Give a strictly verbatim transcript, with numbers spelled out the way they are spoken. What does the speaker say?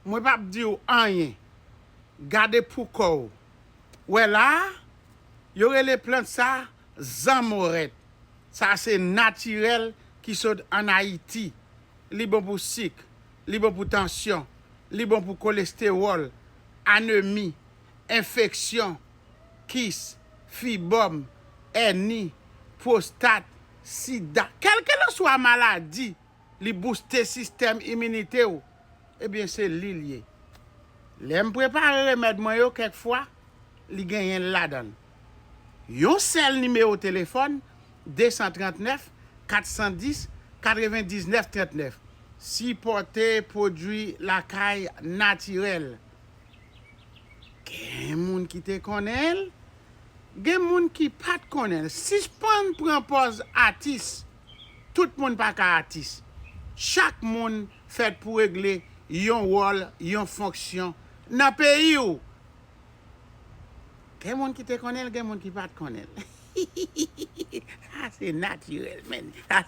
Mwen p ap di w anyen. Gade pou kò w. Wè la a, yo rele plant sa zanmorèt. Sa se natirèl ki sot ann Ayiti. Li bon pou sik, li bon pou tansyon, li bon pou kolestewòl, anemi, enfeksyon, kis, fibòm, èni, pwostat, sida, kèlkelanswa maladi, li bouste sistèm iminite w. Ebyen, se li l ye. Lè m prepare remèd mwen yo, kèk fwa, li genyen l ladan l. Yon sèl nimewo telefòn, de san trannèf, kat san dis, katrevendiznèf trannèf. Sipòte pwodui lakay natirèl. Gen moun ki te konnen l, gen moun ki pa t konnen l. Sispann pran pòz atis. Tout moun pa ka atis. Chak moun fèt pou regle yon wòl, yon fonksyon nan peyi w. Gen moun ki te konnen l, gen moun ki pa t konnen l. Sa se natirèl, men. Sa